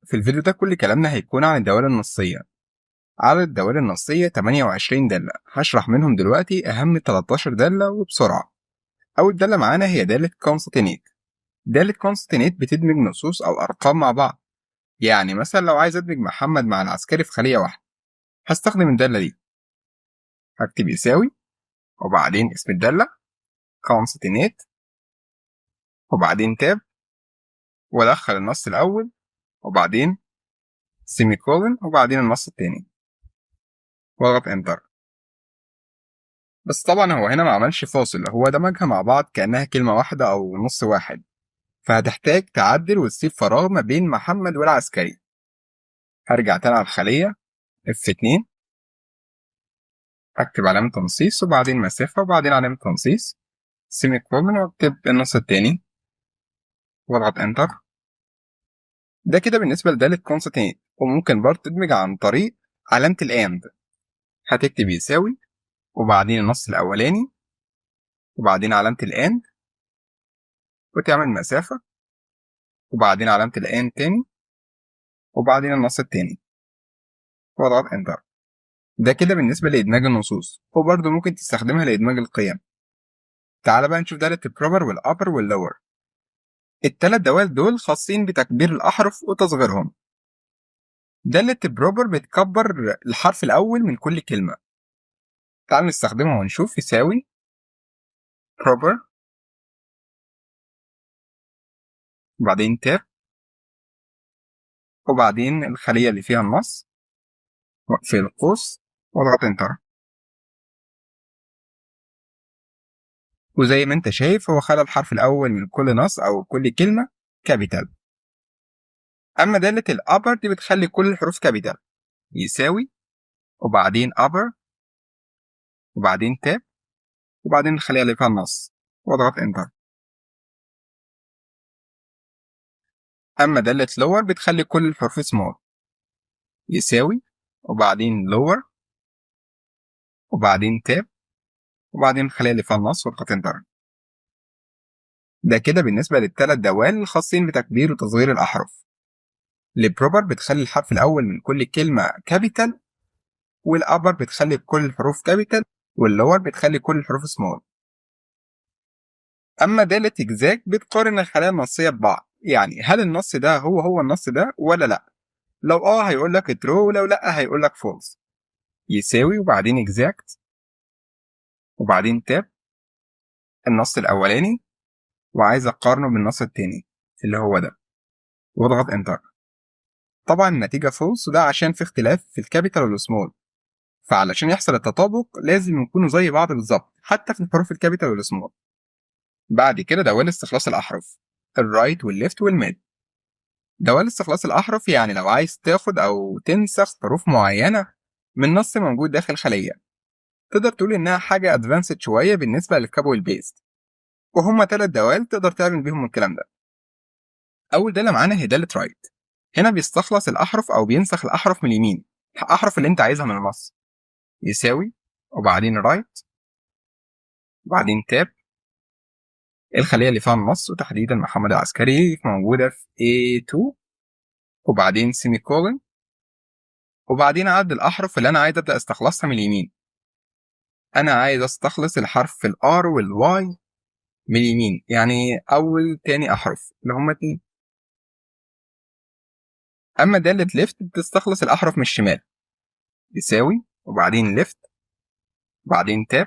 في الفيديو ده كل كلامنا هيكون عن الدوال النصية. عدد الدوال النصية 28 دالة، هشرح منهم دلوقتي أهم 13 دالة وبسرعة. أول دالة معانا هي دالة concatenate. دالة concatenate بتدمج نصوص أو أرقام مع بعض. يعني مثلا لو عايز أدمج محمد مع العسكري في خلية واحدة هستخدم الدالة دي. هكتب يساوي وبعدين اسم الدالة concatenate وبعدين tab وأدخل النص الأول وبعدين semicolon وبعدين النص التاني واضغط enter. بس طبعا هو هنا ما عملش فاصل، هو دمجها مع بعض كأنها كلمة واحدة أو نص واحد، فهتحتاج تعدل وتسيب فراغ ما بين محمد والعسكري. هرجع تاني على الخلية F2، أكتب علامة تنصيص وبعدين مسافة وبعدين علامة تنصيص semicolon وأكتب النص التاني واضغط enter. ده كده بالنسبة لدالة concatenate. وممكن برضه تدمج عن طريق علامة ال and. هتكتب يساوي وبعدين النص الأولاني وبعدين علامة ال and وتعمل مسافة وبعدين علامة ال and تاني وبعدين النص التاني واضغط enter. ده كده بالنسبة لإدماج النصوص، وبرضه ممكن تستخدمها لإدماج القيم. تعال بقى نشوف دالة ال proper وال upper وال lower. التلات دوال دول خاصين بتكبير الأحرف وتصغيرهم. دالة ال proper بتكبر الحرف الأول من كل كلمة. تعال نستخدمها ونشوف. يساوي proper وبعدين tab وبعدين الخلية اللي فيها النص واقفل القوس واضغط enter. وزي ما انت شايف هو خلى الحرف الأول من كل نص أو كل كلمة capital. أما دالة ال upper دي بتخلي كل الحروف capital. يساوي وبعدين upper وبعدين tab وبعدين الخلية اللي فيها النص واضغط enter. أما دالة lower بتخلي كل الحروف small. يساوي وبعدين lower وبعدين tab وبعدين الخلية اللي فيها النص واضغط enter. ده كده بالنسبة للتلات دوال الخاصين بتكبير وتصغير الأحرف. ال proper بتخلي الحرف الأول من كل كلمة capital، وال upper بتخلي كل الحروف capital، وال lower بتخلي كل الحروف small. أما دالة exact بتقارن الخلايا النصية ببعض، يعني هل النص ده هو هو النص ده ولا لأ؟ لو هيقول لك true، ولو لأ هيقول لك false. يساوي وبعدين exact وبعدين tab النص الأولاني وعايز أقارنه بالنص التاني اللي هو ده واضغط enter. طبعا النتيجة false، وده عشان في اختلاف في ال capital وال small، فعلشان يحصل التطابق لازم يكونوا زي بعض بالظبط حتى في الحروف ال capital وال small. بعد كده دوال استخلاص الأحرف، ال right وال left وال mid. دوال استخلاص الأحرف يعني لو عايز تاخد أو تنسخ حروف معينة من نص موجود داخل خلية، تقدر تقول إنها حاجة advanced شوية بالنسبة لل copy وال paste. وهما تلات دوال تقدر تعمل بيهم الكلام ده. أول دالة معانا هي دالة right. هنا بيستخلص الأحرف أو بينسخ الأحرف من اليمين، الأحرف اللي أنت عايزها من النص. يساوي وبعدين right وبعدين tab الخلية اللي فيها النص، وتحديدا محمد العسكري موجودة في A2، وبعدين semicolon وبعدين عدد الأحرف اللي أنا عايز أبدأ أستخلصها من اليمين. أنا عايز أستخلص الحرف ال R وال Y من اليمين، يعني أول تاني أحرف اللي هما 2. أما دالة left بتستخلص الأحرف من الشمال. يساوي وبعدين left وبعدين tab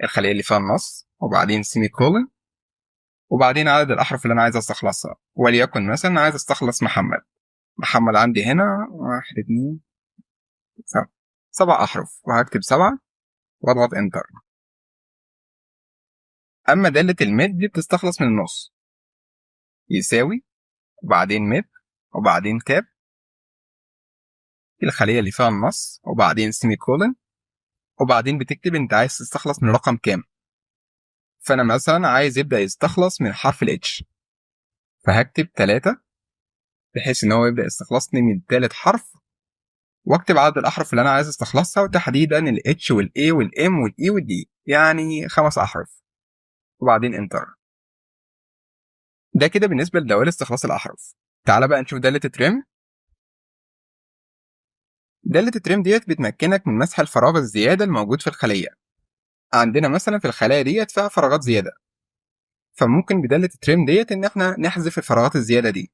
الخلية اللي فيها النص وبعدين semicolon وبعدين عدد الأحرف اللي أنا عايز أستخلصها، وليكن مثلا عايز أستخلص محمد. محمد عندي هنا 1 2 7، 7 أحرف، وهكتب 7 وأضغط enter. أما دالة ال mid دي بتستخلص من النص. يساوي وبعدين mid وبعدين tab الخلية اللي فيها النص وبعدين semicolon وبعدين بتكتب انت عايز تستخلص من رقم كام. فأنا مثلا عايز يبدأ يستخلص من حرف ال H، فهكتب 3 بحيث إن هو يبدأ يستخلصني من تالت حرف، واكتب عدد الأحرف اللي أنا عايز استخلصها، وتحديدا ال H وال A وال M وال E وال D، يعني 5 أحرف، وبعدين enter. ده كده بالنسبة لدوال استخلاص الأحرف. تعال بقى نشوف دالة trim. دالة trim ديت بتمكنك من مسح الفراغ الزيادة الموجود في الخلية. عندنا مثلا في الخلايا ديت فيها فراغات زيادة، فممكن بدالة trim ديت إن إحنا نحذف الفراغات الزيادة دي.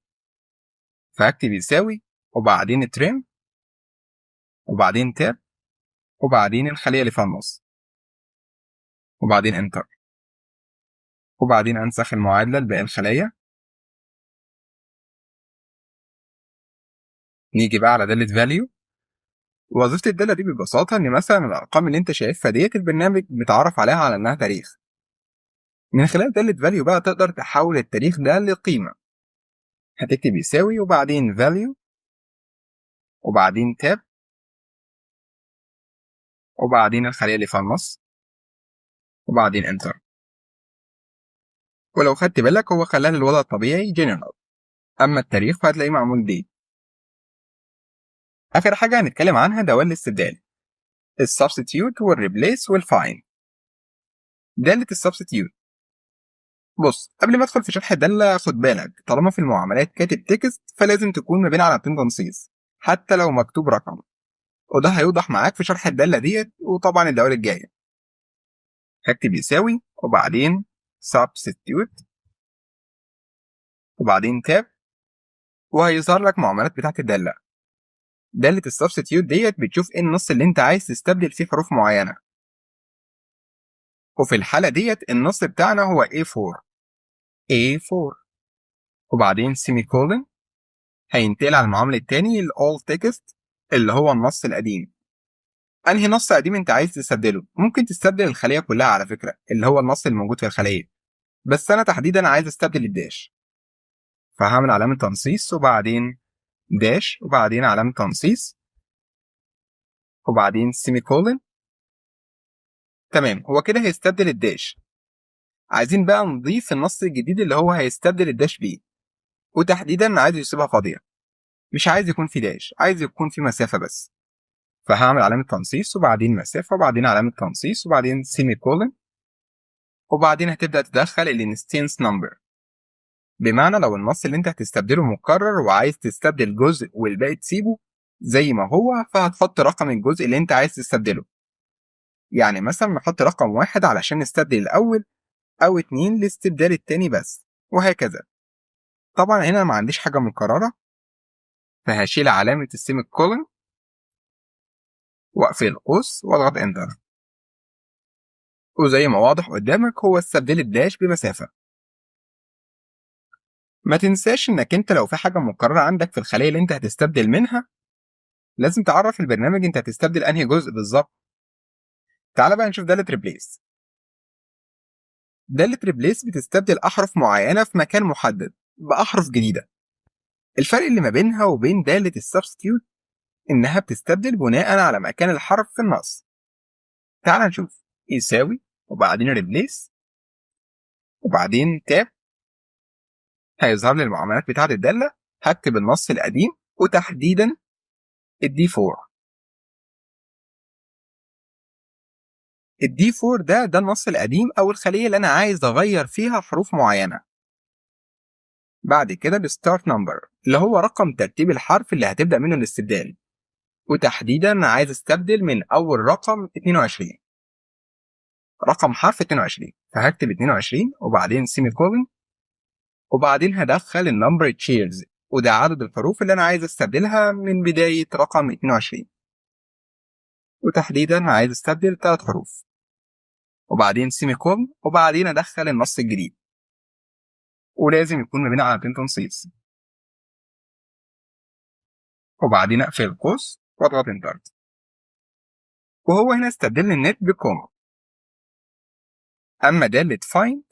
فهكتب يساوي وبعدين trim وبعدين tab وبعدين الخلية اللي فيها النص وبعدين enter، وبعدين أنسخ المعادلة لباقي الخلايا. نيجي بقى على دالة value. وظيفة الدالة دي ببساطة إن مثلا الأرقام اللي أنت شايفها ديت البرنامج متعرف عليها على إنها تاريخ. من خلال دالة value بقى تقدر تحول التاريخ ده لقيمة. هتكتب يساوي وبعدين value وبعدين tab وبعدين الخلية اللي فيها النص وبعدين enter. ولو خدت بالك هو خلاها للوضع الطبيعي general، أما التاريخ فهتلاقيه معمول date. آخر حاجة هنتكلم عنها دوال الاستبدال، ال substitute وال replace وال find. دالة ال substitute، بص قبل ما ادخل في شرح الدالة خد بالك طالما في المعاملات كاتب text فلازم تكون ما بين علامتين تنصيص حتى لو مكتوب رقم، وده هيوضح معاك في شرح الدالة ديت وطبعا الدوال الجاية. هكتب يساوي وبعدين substitute وبعدين tab، وهيظهر لك معاملات بتاعت الدالة. دالة ال substitute ديت بتشوف ايه النص اللي انت عايز تستبدل فيه حروف معينة، وفي الحالة ديت النص بتاعنا هو A4 A4 وبعدين semicolon. هينتقل على المعامل التاني ال old text اللي هو النص القديم. انهي نص قديم انت عايز تستبدله؟ ممكن تستبدل الخلية كلها على فكرة اللي هو النص الموجود في الخلية، بس انا تحديدا عايز استبدل ال dash، فهعمل علامة تنصيص وبعدين dash وبعدين علامة تنصيص وبعدين semicolon. تمام، هو كده هيستبدل ال dash. عايزين بقى نضيف النص الجديد اللي هو هيستبدل ال dash بيه، وتحديدا عايز يسيبها فاضية، مش عايز يكون في dash، عايز يكون في مسافة بس. فهعمل علامة تنصيص وبعدين مسافة وبعدين علامة تنصيص وبعدين semicolon، وبعدين هتبدأ تدخل ال instance number. بمعنى لو النص اللي انت هتستبدله مكرر وعايز تستبدل جزء والباقي تسيبه زي ما هو، فهتحط رقم الجزء اللي انت عايز تستبدله. يعني مثلا نحط رقم 1 علشان نستبدل الأول، أو 2 لاستبدال التاني بس، وهكذا. طبعا هنا ما عنديش حاجة مكررة، فهشيل علامة ال semicolon واقفل القوس واضغط enter. وزي ما واضح قدامك هو استبدل ال dash بمسافة. ما تنساش انك انت لو في حاجة مكررة عندك في الخلية اللي انت هتستبدل منها لازم تعرف البرنامج انت هتستبدل انهي جزء بالظبط. تعال بقى نشوف دالة replace. دالة replace بتستبدل أحرف معينة في مكان محدد بأحرف جديدة. الفرق اللي ما بينها وبين دالة ال substitute إنها بتستبدل بناء على مكان الحرف في النص. تعال نشوف يساوي وبعدين replace وبعدين tab، هيظهر لي المعاملات بتاعة الدالة. هكتب النص القديم وتحديدا ال D 4. ال D 4 ده النص القديم أو الخلية اللي أنا عايز أغير فيها حروف معينة. بعد كده ال start number اللي هو رقم ترتيب الحرف اللي هتبدأ منه الاستبدال، وتحديدا عايز استبدل من أول رقم 22، رقم حرف 22، فهكتب 22 وبعدين semicolon وبعدين هدخل ال number chars وده عدد الحروف اللي أنا عايز استبدلها من بداية رقم 22، وتحديدا عايز استبدل 3 حروف، وبعدين semicolon وبعدين أدخل النص الجديد، ولازم يكون ما بين علامتين تنصيص، وبعدين أقفل القوس وأضغط enter. وهو هنا استبدل لي النت ب comma. أما دالة find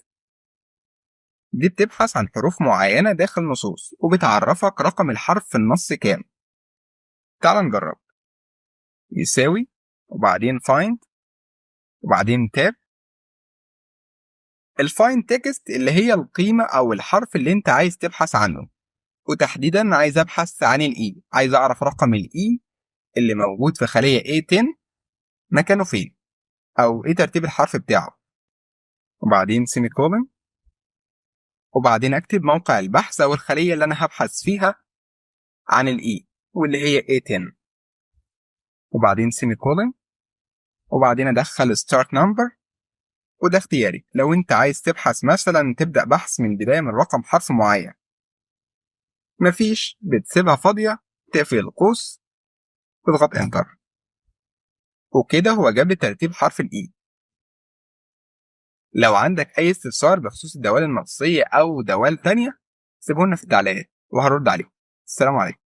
دي بتبحث عن حروف معينة داخل نصوص وبتعرفك رقم الحرف في النص كام. تعال نجرب. يساوي وبعدين find وبعدين tab. ال find text اللي هي القيمة أو الحرف اللي أنت عايز تبحث عنه، وتحديدا عايز أبحث عن ال E، عايز أعرف رقم ال E اللي موجود في خلية A10 مكانه فين أو إيه ترتيب الحرف بتاعه، وبعدين semicolon وبعدين أكتب موقع البحث أو الخلية اللي أنا هبحث فيها عن ال E واللي هي A10، وبعدين semicolon، وبعدين أدخل start number، وده اختياري لو أنت عايز تبحث مثلا تبدأ بحث من بداية من رقم حرف معين. مفيش، بتسيبها فاضية، تقفل القوس، تضغط enter، وكده هو جاب لي ترتيب حرف ال E. لو عندك اي استفسار بخصوص الدوال النصية او دوال تانية سيبه لنا في التعليقات وهرد عليكم. السلام عليكم.